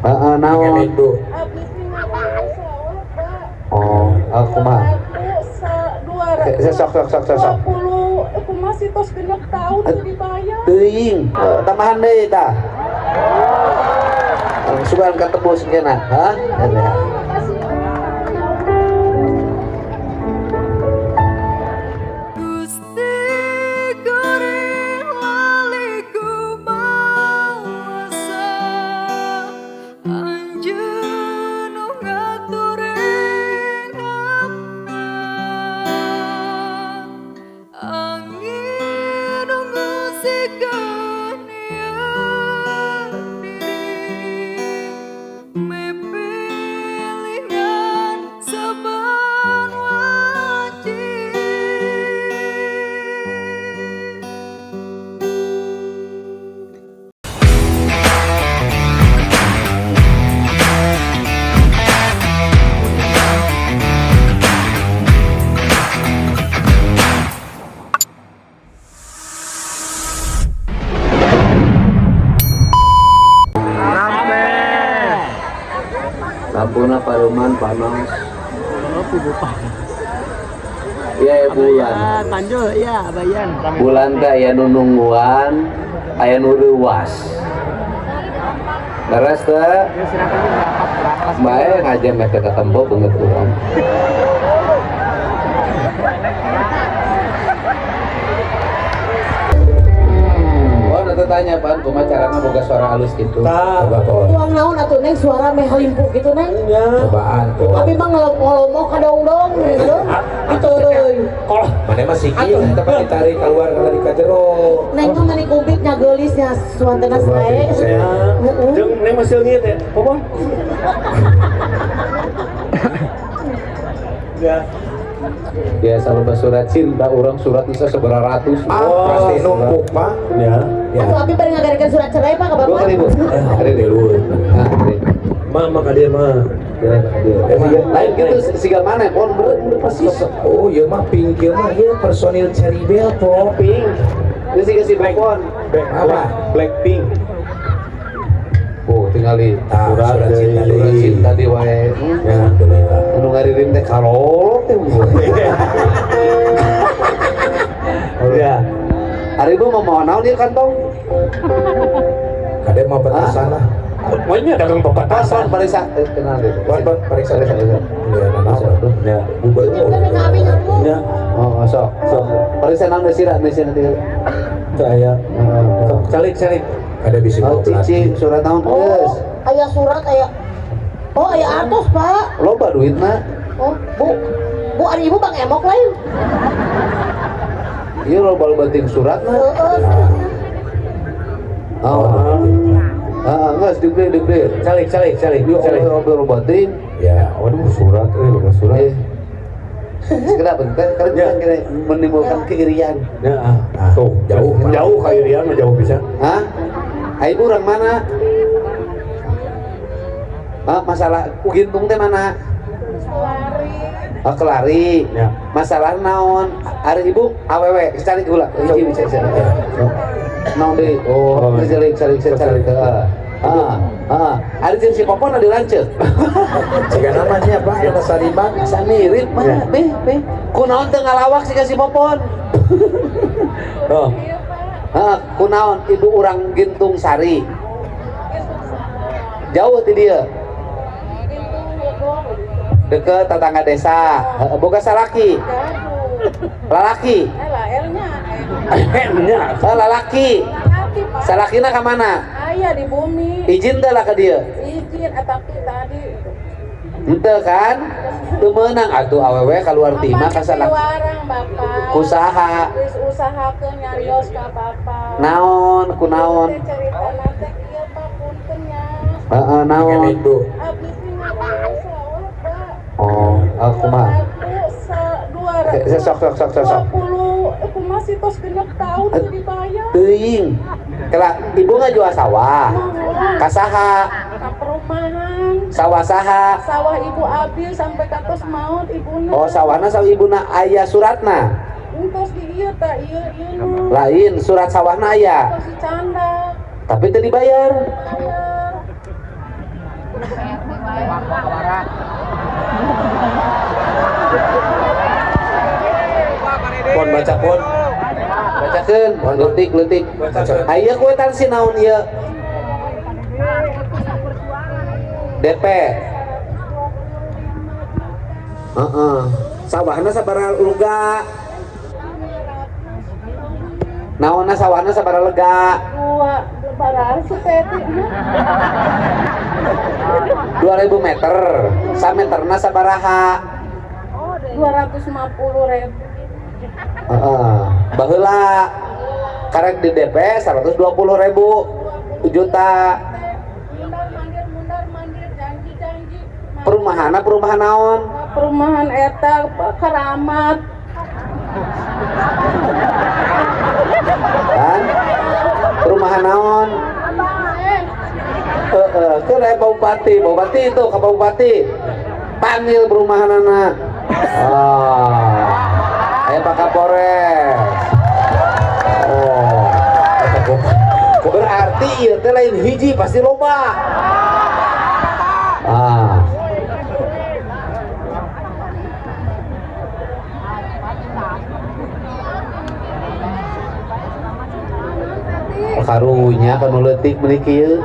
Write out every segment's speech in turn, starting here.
Heeh, naon? Bu. Abdi teh ngurus sawah, Pak. Oh, aku mah. Sok sok sok sok sok. 20, aku masih tos genep tahun teu dibayar. Teuing, tambahan deui tah. Sugan ketemu kena, hah? Ya. Makasih. Gusti kuring lali kumawasa Anjeun nu ngatur ringapna Angin nu ngusikeun ieu diri Mepilingan saban wanci. Lampuna paruman panas. Iya bulan. Panjul, iya bayan. Bulan teh aya nu nungguan, aya nu reuwas. Leres teh? Bae ngajem meh teu katempo beungeut urang. Oh, nanti tanya Pan, kumaha carana boga suara halus gitu? Coba po. Tuang naon atuh, Neng, suara meh limpu gitu, Neng. Cobaan po. Abi mah ngolomok kadong-dong gitu. Gitu deui. Mana mah sikil eta mah ditarik keluar dari ka jero. Neng mah mani kumpit nya geulis nya suantena sae. Heeh. Jeung neng masih leungit ya. Popon. Ya. Biasa loba surat cinta, orang surat bisa seberapa ratus. Ah, pasti numpuk, Pak. Ya. Ya. Atuh abi bari ngagarikeun surat cerai, Pak, ka Dua Bapak. kali, Bu. Kali dulu. Nah, kali. Ma ma ka dieu mah. Lain gitu siga mana? Pon bener persis. Oh, ieu mah pink ieu mah ieu personil Cherry Bell po. Pink. Geus siga si Popon. Black Apa? Blackpink. Oh, tinggali Tah, Surat surat cinta surat deui. cinta di wae. Ya. Alhamdulillah. Anu ngaririm teh kalolok teh. Ya. Ari ibu mau mau naon ieu kantong? Kade mau petasan lah. Mainnya dagang Pan pepatasan. pan periksa kenal deh. Pan, pan, periksa. Periksa. Ya, nanaon. Ya. Bubar. Kan ka abi nyamu. Ya. Oh, sok. Sok. Periksa naon deui sira deui nanti. Saya. Sok calik calik. Kade bisa Oh, bawa pelatih. cicing surat naon Oh, geus. aya surat aya. Oh, aya artos, Pak. Loba duitna. Oh, Bu. Bu, ari ibu Bang Emok lain. Ieu loba loba ting suratna. Heeh. Oh. Heeh, geus dibeli dibeli. Calik calik calik. Ieu Calik. loba loba ting. Ya. Waduh surat loba surat. Eh. Sekedar bentar, kalau Ya. bukan kira menimbulkan keirian. Ya, ah. Tuh, Jauh, Pak. Jauh ka Irian mah jauh bisa. Hah? Ai ibu orang mana? Hah, masalah Gintung teh mana? Lari. Oh, kelari. Ya. Masalah naon? Ari ibu awewe cari heula. Hiji bisa bisa. Naon deui? Oh, Oh. cari cari cari cari. Ah, ah. Ari jeung si Popon di lanceuk. Jika namanya Pak, nama Sariman. Asa mirip mah, Ya. beh, beh. Kunaon teu ngalawak sih ka si Popon? Oh. Iya, Pak. Heeh, kunaon ibu urang Gintung Sari. Jauh ti dieu. Gintung Legok. Deket tetangga desa. Heeh, boga salaki. Gaduh. Lalaki. Eh, laernya. Nya. Oh, lalaki. Lalaki, Pak. Salakina ka mana? Aya di bumi. Izin teh lah ka dieu. Izin, tapi tadi Henteu kan? Teu meunang atuh awewe kaluar ti imah ka salaki. Warang, Bapak. Kusaha? Geus usahakeun nyarios ka Bapak. Naon kunaon? Teh caritana teh kieu, Pak, punten nya. Heeh, naon? Ibu. Abdi teh ngurus sawah, Pak. Oh, aku mah. Sok sok sok sok sok. 20, aku masih tos genep tahun teu dibayar. Teuing. Kela ibu ngajual sawah. Ka saha? Ka perumahan. Sawah saha? Sawah ibu abdi sampai katos maut ibuna. Oh, sawahna sawah ibuna aya suratna. Entos di ieu tah ieu ieu nu. Lain surat sawahna aya. Entos dicanda. Tapi teu dibayar. Bayar. Pon baca pon. Bacakeun, leutik leutik. Aya kuitansi naon ieu? DP. Heeh. Sawahna sabaraha lega? Naonna sawahna sabaraha lega? Dua lebaran si Teti. 2000 meter. Sameterna sabaraha? 250.000. Heeh. Baheula karek di DP 120.000 juta. Mundar mandir mundar mandir janji janji. Perumahanna perumahan naon? Perumahan eta keramat. Kan? Perumahan naon? Heeh, keur aya bupati, bupati itu ka bupati. Panggil perumahanana. Ah. Aya Pak Kapolres. Oh. Berarti ieu teh lain hiji pasti loba. Ah. Karunya kanu leutik meuni kieu.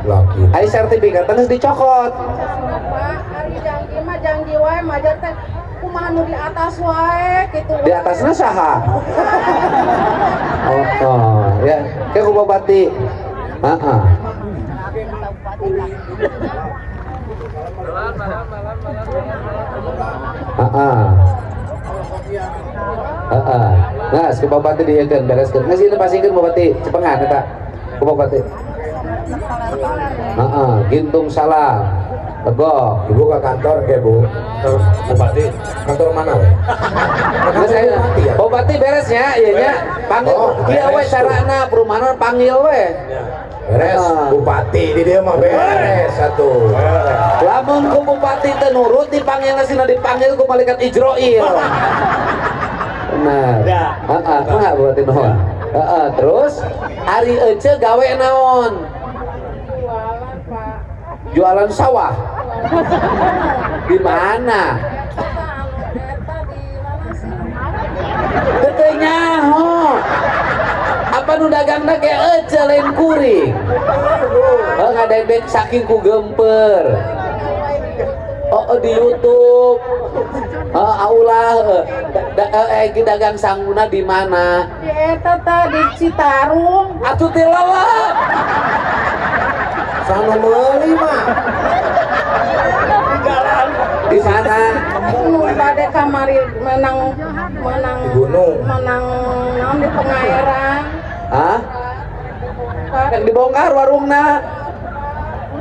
Laki. Ari sertifikat geus dicokot. Pak, ari janji mah janji wae majar teh kumaha nu di atas wae kitu. Di atasna saha? Oh, oh, ya, ke ku bupati. Heeh. Heeh. Heeh. Nah, ku bupati dieukeun bereskeun. Geus ieu pasingkeun bupati cepengan eta. Ku bupati. Heeh, gintung salam. Legok. Ibu ke kantor ke Bu. Terus bupati. Kantor mana we? Geus aya. Bupati ya? Bupati beresnya ieu nya. Panggil Oh, ieu we beres. carana perumahan panggil we. Beres. Ah. Bupati di dia mah beres satu. Lamun ku bupati teu nurut dipanggil sina dipanggil ku malaikat Ijroil. Benar. Ya. Heeh, kumaha bupati nuhun. Heeh, terus ari ece gawe naon? Jualan, Pak. Jualan sawah. Di mana? Eta anu eta di mana sih? Teu nyaho. Apa nu dagangna ge ece lain kuring. Heuh ngadegdeg saking ku gemper. Oh, oh, di YouTube. Oh, aulah dagang sangguna di mana? Di eta tah di Citarum. Atuh ti lelep. Sanu meuli mah. Di mana? Nu bade kamari menang menang Di gunung. Menang naon di pengairan. Hah? Pak. Yang dibongkar warungna.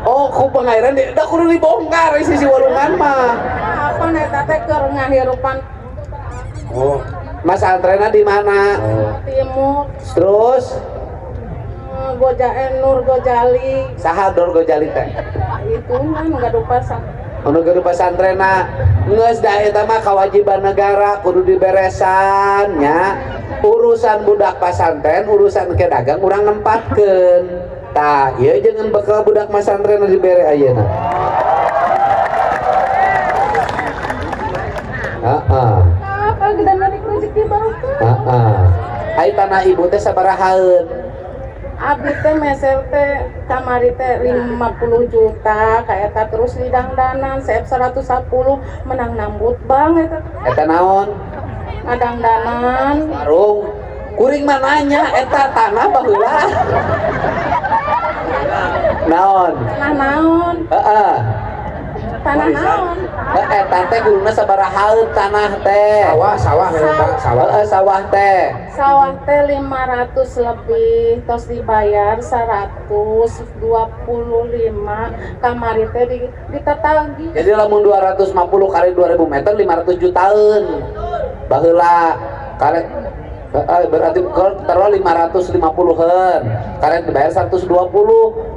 Oh, ku pengairan di, da kudu dibongkar isi si warungan mah. Apa eta teh keur ngahirupan Oh. Mas Antrena di mana? Timur. Terus Gojaen Nur Gojali saha Nur Gojali teh? Itu mah nu gaduh pasang. Anu gaduh pasantrena geus da eta mah kewajiban negara kudu diberesan nya. Urusan budak pasantren, urusan ke dagang urang nempatkeun. Tah, ieu jangan bekal budak pasantren dibere ayeuna. Heeh. Apa kita narik rezeki barokah. Heeh. Ai tanah ibu teh sabarahaeun? Abdi teh meser teh kamari teh 50 juta ka eta terus didangdanan seep 110 menang nambut bang eta. Eta naon? Ngadangdanan. Warung. Kuring mah nanya eta tanah baheula. Naon? Tanah naon? Heeh. Tanah naon? Eta teh kuduna sabarahaeun tanah teh? Sawah, sawah memang Pak, sawah. Heeh, sawah teh. Sawah teh 500 lebih tos dibayar 125 kamari teh ditetagi. Jadi lamun 250 kali 2000 meter 500 jutaan. Baheula karek berarti taruh 550-an. Karek dibayar 120,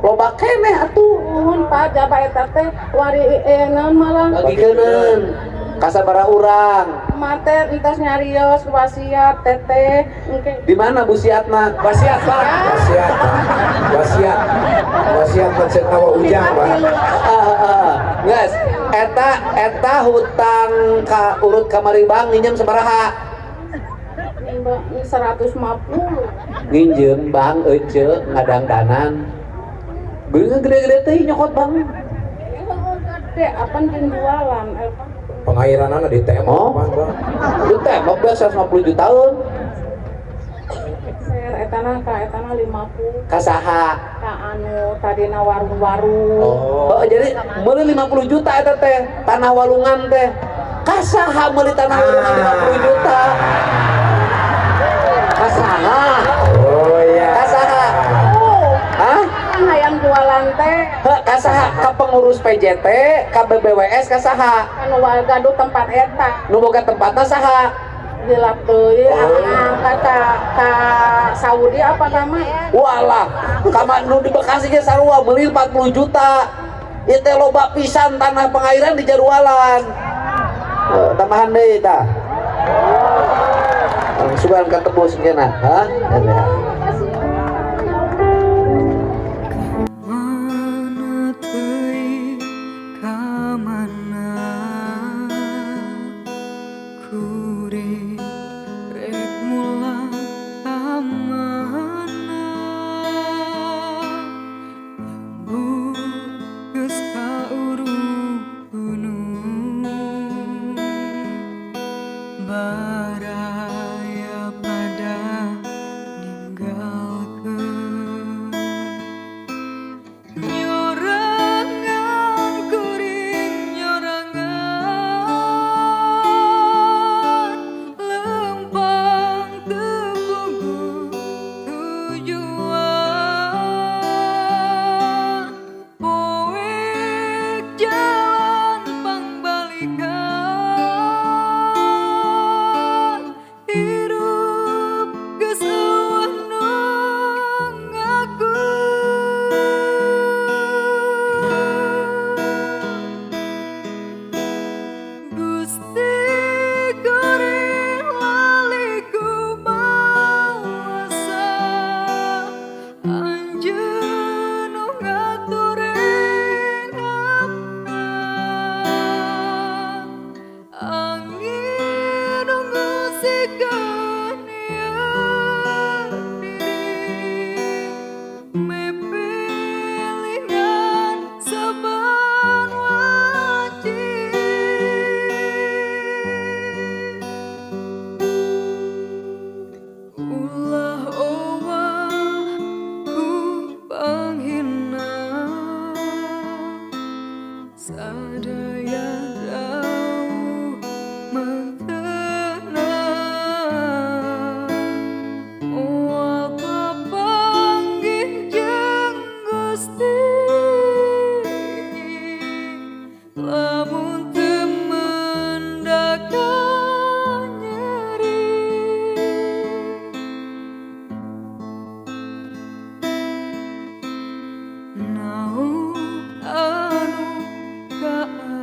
loba keneh atuh. Nuhun Pak, jaba eta teh wari naon malah Bagikeun kasabaraha urang. Mate entos nyarios wasiat teteh engke. Di mana Bu Siatna? Wasiat, Pak. Wasiat, Pak. Wasiat. Wasiat maksudna wa ujang, Pak. Heeh. Geus, eta hutang ka urut kamari bank nginjem sabaraha? 150. Nginjem bank ece ngadangdanan. Geuning gede-gede teh nyokot bank. Gede, apan jeung jualan eta. Pengairanana di tembok, Oh. Bang, Bang. Di tembok beak 150 jutaan. Ser etana ka etana 50. Ka saha? Ka anu tadina warung-warung. Oh. Jadi meuli 50 juta eta teh tanah walungan teh. Ka saha meuli tanah walungan 50 juta? Ka saha? Oh iya. Ka saha? Oh, Hah? kan hayang jualan teh. Heh, ka saha? Ka pengurus PJT, ka BBWS, ka saha? Anu warga du tempat eta. Nu boga tempatna saha? Dilap deui angkat ka Saudi apa ka mah? Walah, kama nu di Bekasi ge sarua meuli 40 juta. Ieu teh loba pisan tanah pengairan di Jarualan. Tambahan deui tah. Sugan katebus kena, hah? Ya. Mana teuing ka mana kuring rek mulang ka mana lembur geus kaurung gunung baraya pada ninggalkeun nyorangan kuring nyorangan lempang teu puguh tujuan poek jalan pangbalikan hirup geus eueuh nu ngaku. Gusti kuring lali kumawasa anjeun nu ngatur ringapna angin nu ngusikeun ieu diri mepelingan saban wanci. Ulah owah ku panghina sadaya dawuh mangtena moal papanggih jeung Gusti lamun teu mendakan nyeri. Naon anu kaayaan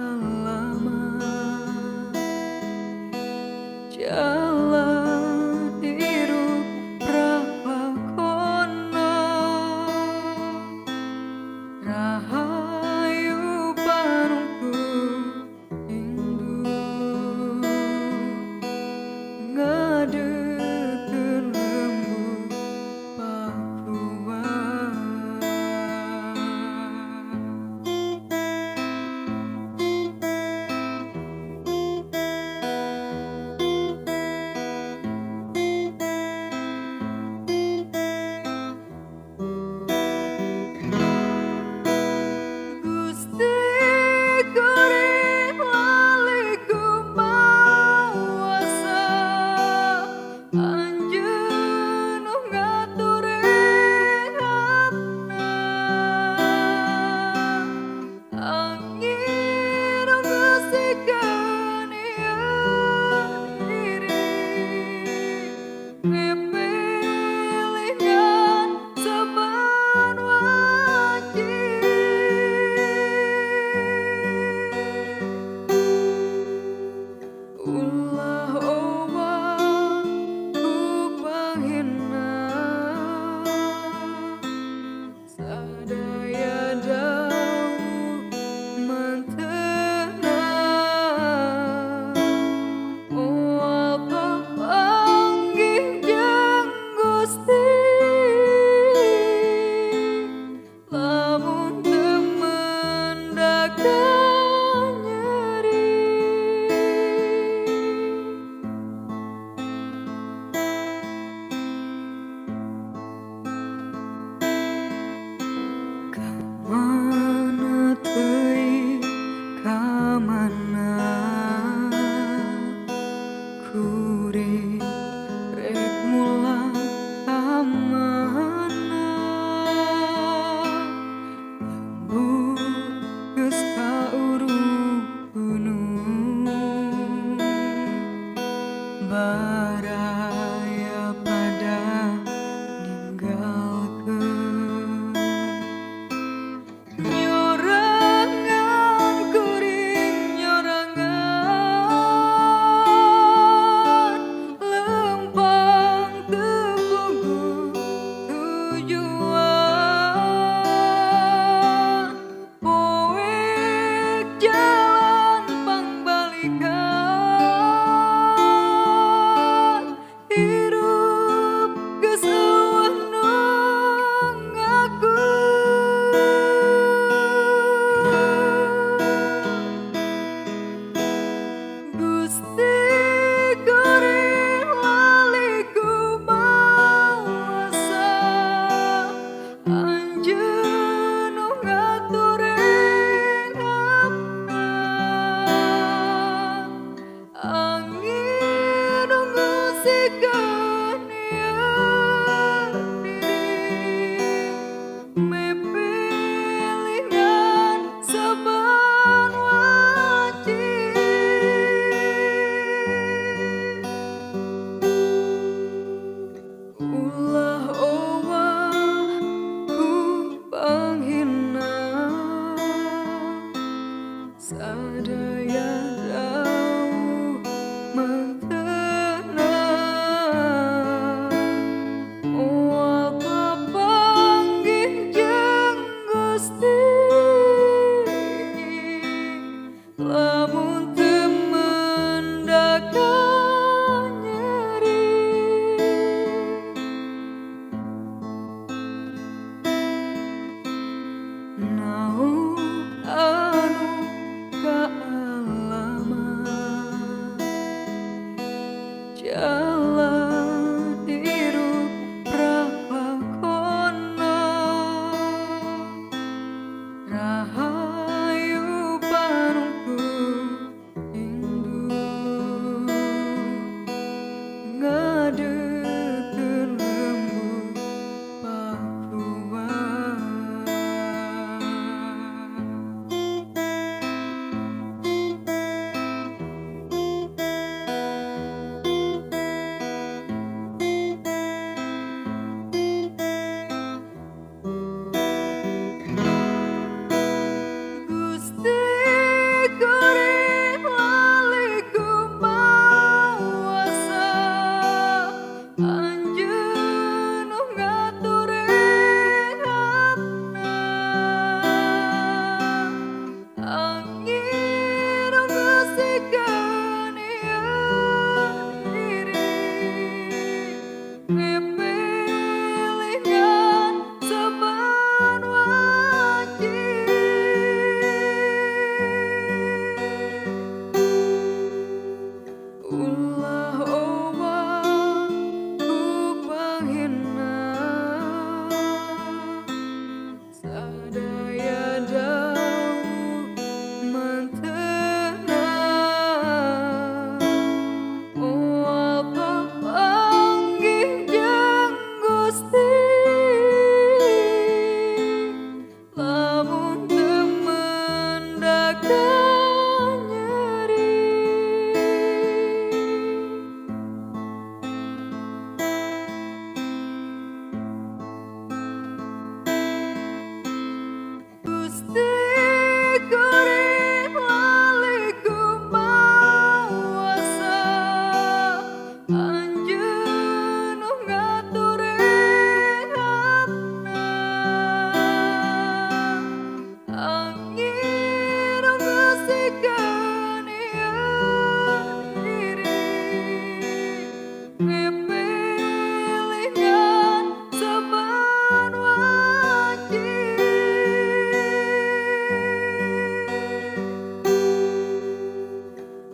Sadaya dawuh mantena moal papanggih jeung Gusti lamun teu mendak nyeri. Naon anu kaalaman jalan hirup praklakona rahayu panungkul indung ngadeukkeun lembur pakuan. Gusti kuring lali kumawasa anjeun nu ngatur hatna angin nu ngasikeun ieu diri pipilihan saban wanci. Ulah owah ku panghina sadaya dawuh mantena moal papanggih jeung Gusti lamun teu mendak nyeri. Gusti kuring lali kumawasa anjeun nu ngatur hatna angin nu ngasikeun ieu diri pipilihan saban wanci.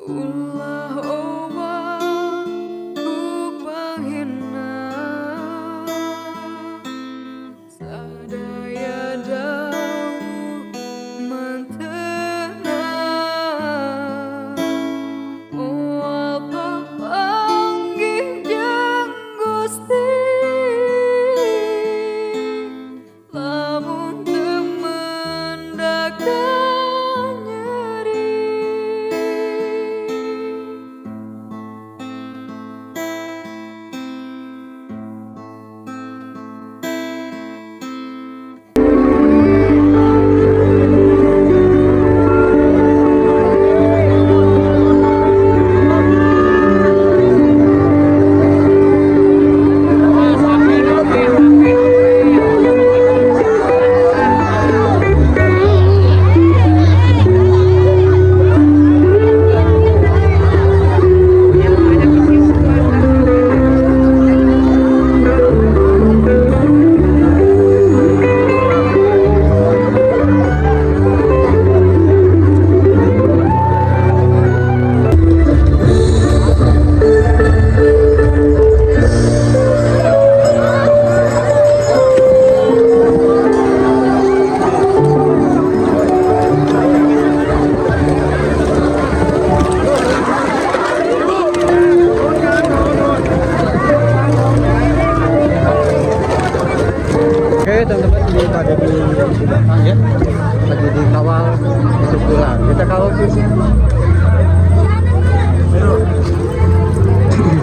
Ulah owah ku panghina sadaya dawuh mantena moal papanggih jeung Gusti lamun teu mendak nyeri. Oke teman-teman, ini ada di belakang ya, lagi dikawal untuk pulang. Kita kawal terus.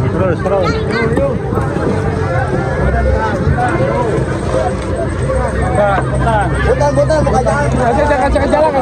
Terus, terus. Bukan, bukan, bukan jalan. Kasih jalan, kasih jalan.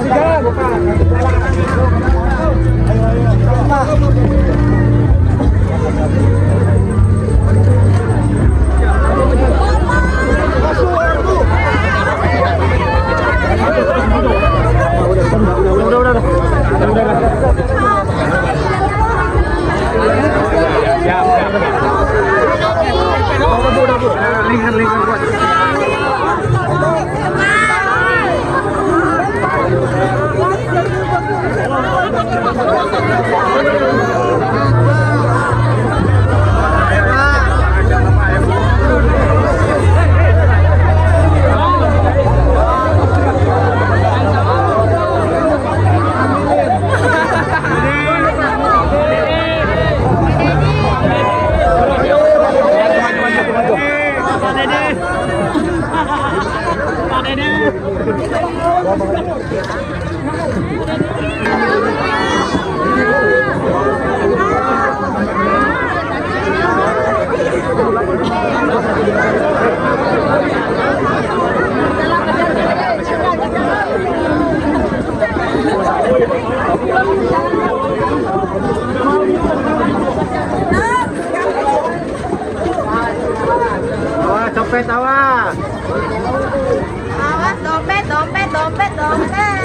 Awas, copet, awas. Awas, dompet, dompet, dompet, dompet.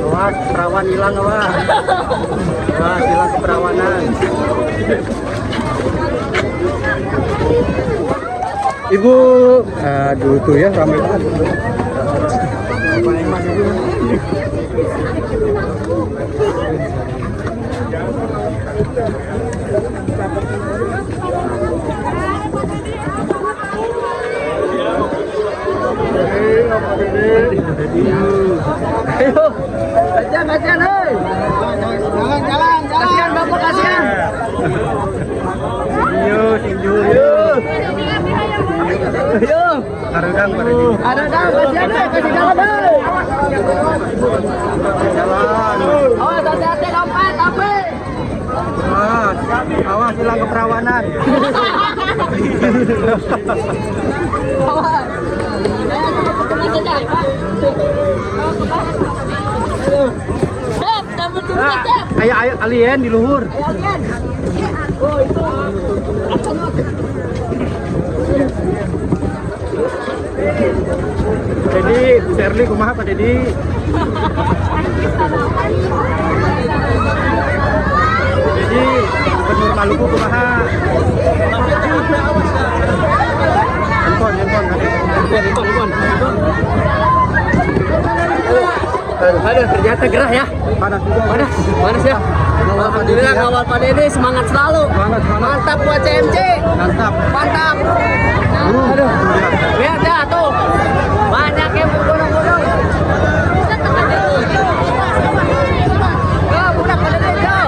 Awas, perawan hilang, awas. Awas, hilang keperawanan. Ibu, aduh tuh ya ramai banget. Ayo, kasihan, kasihan, hei. Jalan, jalan, jalan. Kasihan bapak, kasihan. Tinju, tinju, yuk. Yuk. Aredang, aredang, kasihan, hei, kasih jalan, hei. Jalan. Awas, hati-hati, dompet, dompet. Awas, awas hilang keperawanan. Awas. Ayo, ayo, alien di luhur. Oh, itu. Dedi, Sherly kumaha Pak Dedi? Dedi, Gubernur Maluku kumaha? Handphone, handphone, handphone, handphone, handphone. Aduh, ternyata gerah ya. Panas juga. Panas, panas ya. Alhamdulillah kawal Pak Dede semangat selalu. Semangat, semangat. Mantap buat CMC. Mantap. Mantap. Aduh. Lihat ya tuh. Banyak yang berbondong-bondong. Go, budak Pak Dede, go.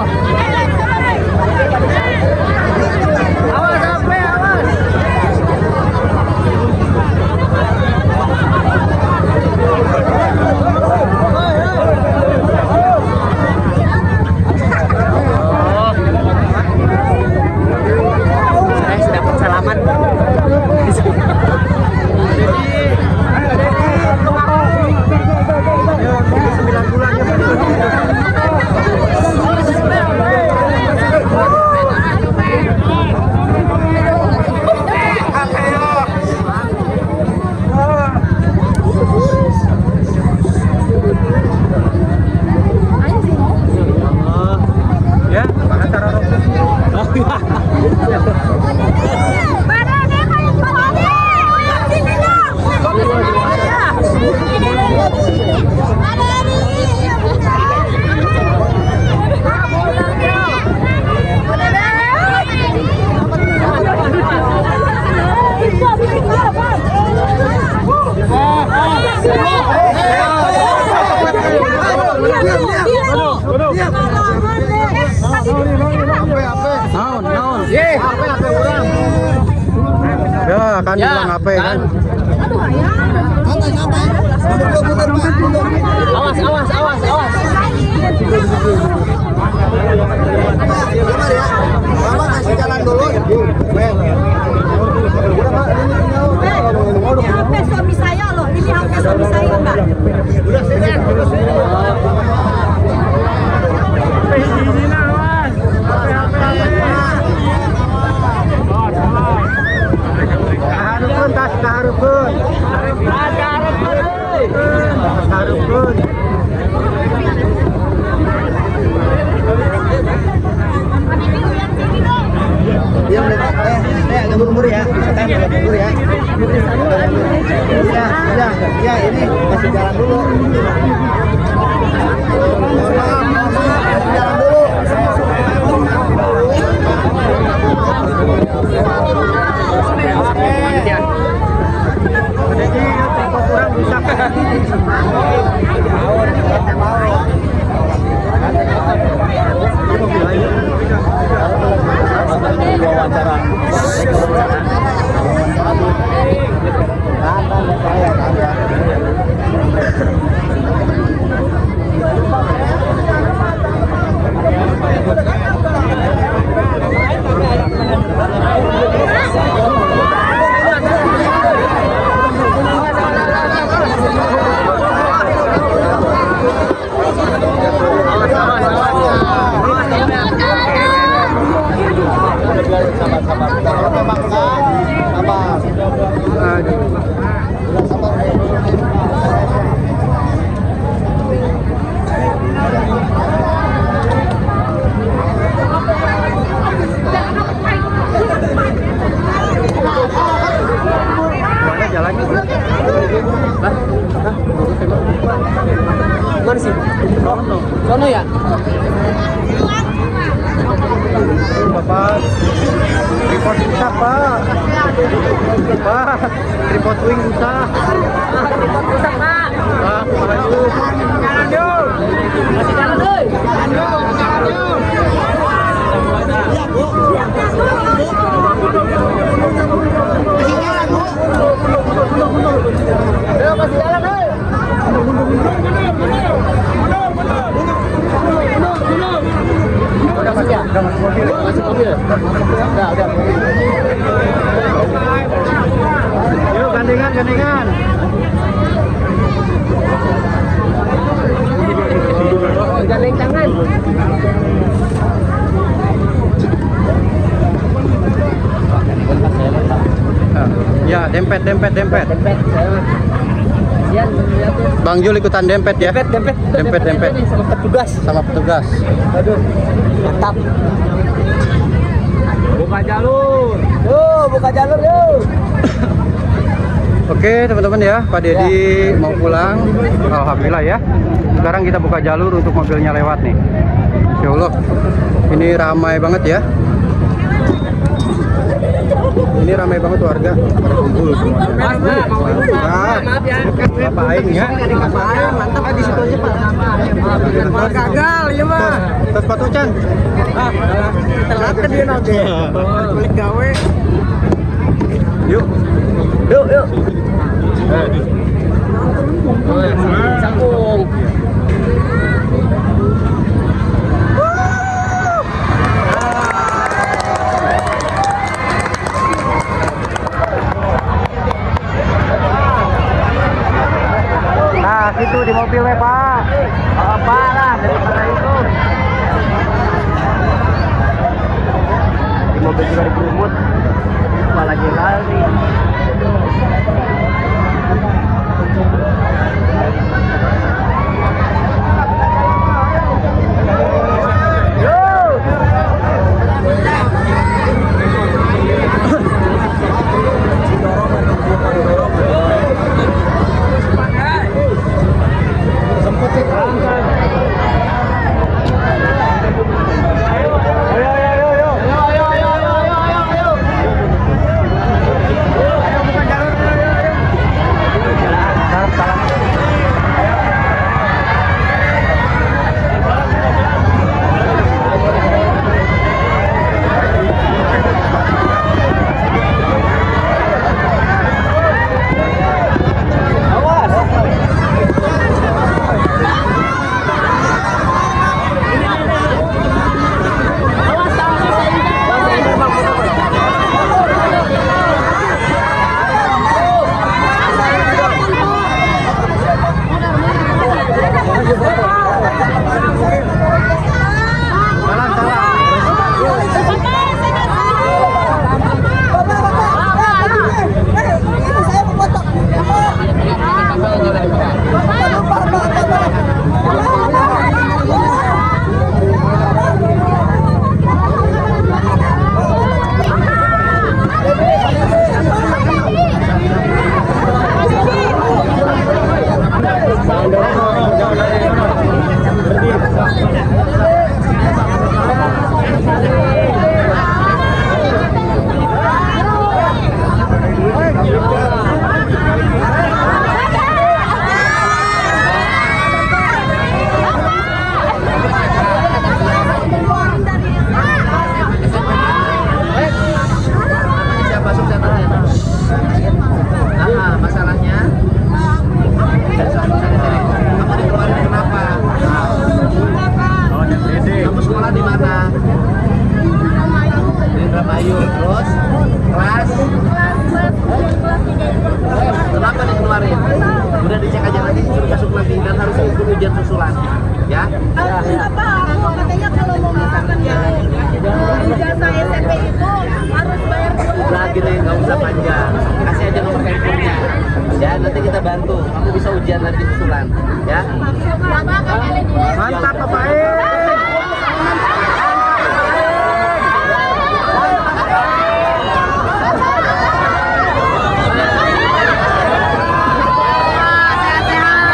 Awas, sampai awas. Saya sudah salaman. Jadi, 9 bulan ya. Ya, acara Naon, naon. Ya, kan bilang apa ya kan? Awas, awas, awas, awas. Bapak kasih jalan dulu. Ini HP suami saya loh, ini HP suami saya, Mbak. Udah sini, udah sini. Sono ya? Bapak, tripod rusak, Pak. Pak, tripod wing rusak. Tripod rusak, Pak. Pak, maju. Jalan yuk. Masih jalan, euy. Jalan yuk, jalan yuk. Ayo, masih jalan, euy. Udah masuk, udah masuk mobil. Masuk mobil. Udah, udah. Yuk, gandengan, gandengan. Gandeng tangan. Ya, dempet, dempet, dempet. Dempet, saya mah. Sian, lihat ya. Bang Jul ikutan dempet ya. Dempet, dempet, Dempet, dempet. nih sama petugas. Sama petugas. Aduh, mantap. Buka jalur. Yo, buka jalur yo. Oke teman-teman ya, Pak Deddy mau pulang. Alhamdulillah ya. Sekarang kita buka jalur untuk mobilnya lewat nih. Insya Allah, ini ramai banget ya. Ini ramai banget warga pada kumpul semuanya. Maaf, maaf ya. Bapak Aing ya. Mantap di situ aja, Pak. Gagal ya mah. Terus sepatu Chan. Ah, telat kan dia nanti. Balik gawe. Yuk. Yuk, yuk. Sambung. Nah, situ di mobilnya, Pak. Apa lah daripada itu. Di mobil juga dikerumut. Malah lari. Salam, salam. Siapa masuk catatannya? Nah, masalahnya sini. Kamu dikeluarin kenapa? Kamu sekolah di mana? Di Indramayu. Terus kelas? Kenapa dikeluarin? Udah dicek aja nanti suruh masuk lagi dan harus ikut ujian susulan. Ya? Apa aku katanya kalau mau misalkan yang ijazah SMP itu harus bayar dulu. Udah gini, nggak usah panjang. Kasih aja nomor teleponnya. Ya, nanti kita bantu. Kamu bisa ujian lagi susulan. Ya? Mantap, Bapak Aing. Sehat-sehat.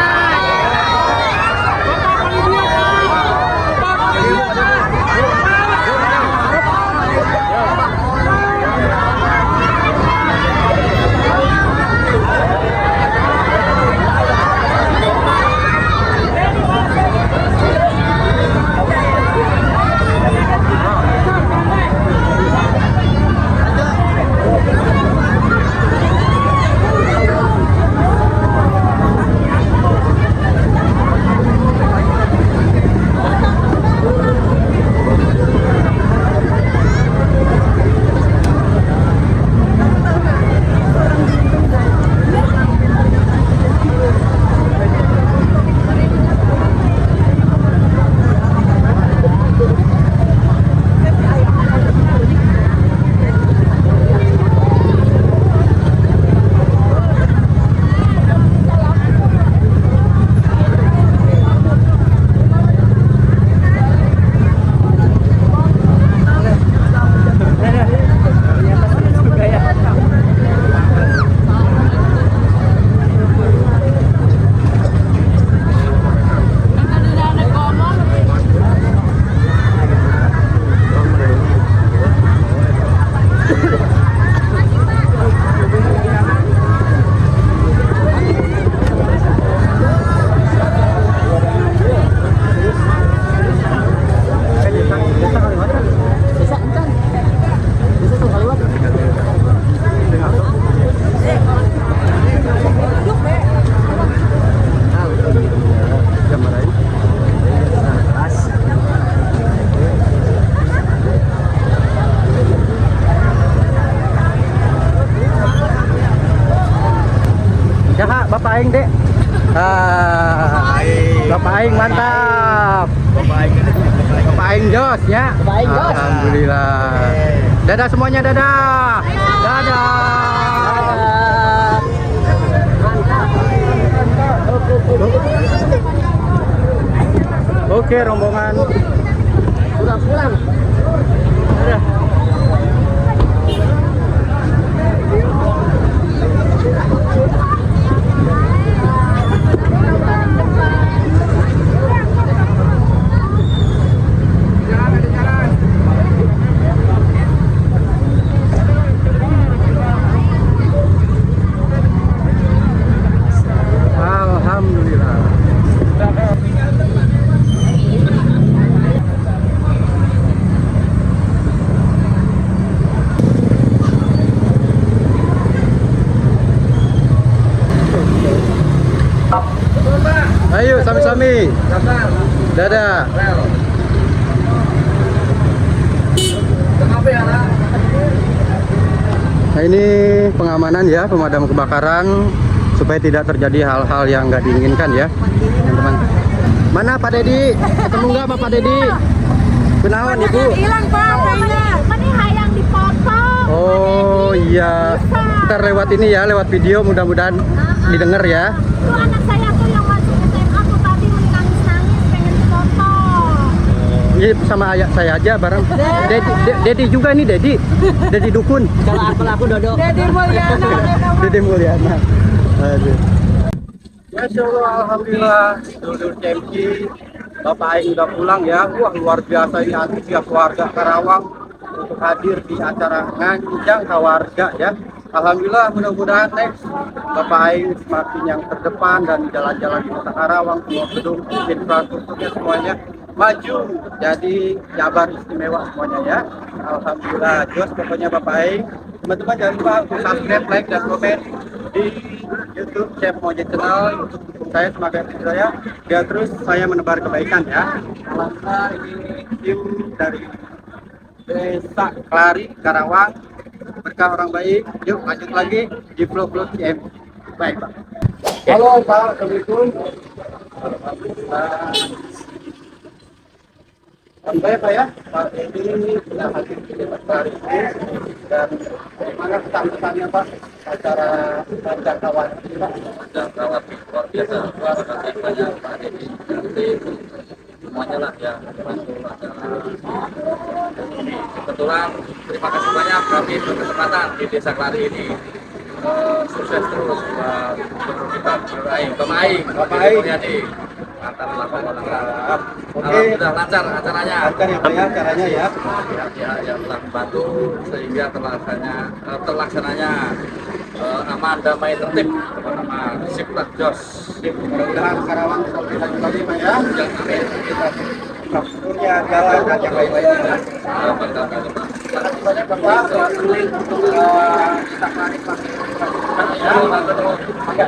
Bapak Aing jos ya. Bapak Aing jos. Alhamdulillah. Dadah semuanya, dadah. Dadah. Oke, rombongan. Pulang-pulang. Dadah. Alhamdulillah. Ayo sami-sami. Dadah. Nah, ini pengamanan ya, pemadam kebakaran supaya tidak terjadi hal-hal yang nggak diinginkan ya, teman-teman. Mana Pak Dedi? Ketemu nggak sama Pak Dedi? Kenalan Ibu. Hilang Pak, kayaknya. Mana hayang dipotong. Oh iya. Ntar lewat ini ya, lewat video mudah-mudahan didengar ya. Tuh anak saya tuh yang masuk SMA tuh tadi menangis-nangis pengen dipotong. Ini sama ayah saya aja bareng. Dedi, Dedi juga nih Dedi. Dedi dukun. Kalau aku Dodo. Dedi Mulyana. Dedi Mulyana. Aduh. Masya Allah, alhamdulillah. Dulur CMC, Bapak Aing udah pulang ya. Wah, luar biasa ini antusias warga Karawang untuk hadir di acara Nganjang Kawarga ya. Alhamdulillah, mudah-mudahan next Bapak Aing semakin yang terdepan dan jalan-jalan di kota Karawang, semua gedung, infrastrukturnya semuanya maju jadi Jabar istimewa semuanya ya. Alhamdulillah, jos pokoknya Bapak Aing. Teman-teman jangan lupa untuk subscribe, like, dan komen di YouTube Chef Moje Channel untuk dukung saya sebagai saya biar terus saya menebar kebaikan ya. Alhamdulillah, ini tim dari Desa Klari, Karawang, berkah orang baik. Yuk lanjut lagi di vlog-vlog CM. Baik Pak. Halo Pak, assalamualaikum. Baik Pak ya, Pak ini sudah hadir di Desa Klari ini dan bagaimana kesan-kesannya Pak acara Jangkauan ini Pak? Jangkauan luar biasa, terima kasih banyak Pak Dedi dan tim semuanya lah yang membantu acara ini. Kebetulan terima kasih banyak kami berkesempatan di Desa Klari ini. Sukses terus buat gubernur kita, Gubernur Aing, Bapak Aing, Bapak Aing. Mulyadi, mantan 8 Oke. Alhamdulillah lancar acaranya. Lancar ya Pak ya acaranya ya. Pihak-pihak yang telah membantu sehingga terlaksananya aman, damai, tertib, terutama sip lah, jos. Sip, mudah-mudahan Karawang bisa lebih maju lagi Pak ya. Ya, amin. Infrastrukturnya, jalan dan yang lain-lainnya. Ya. Harapan kami, Pak. Terima kasih banyak Bapak. Untuk kita Klari makin ya.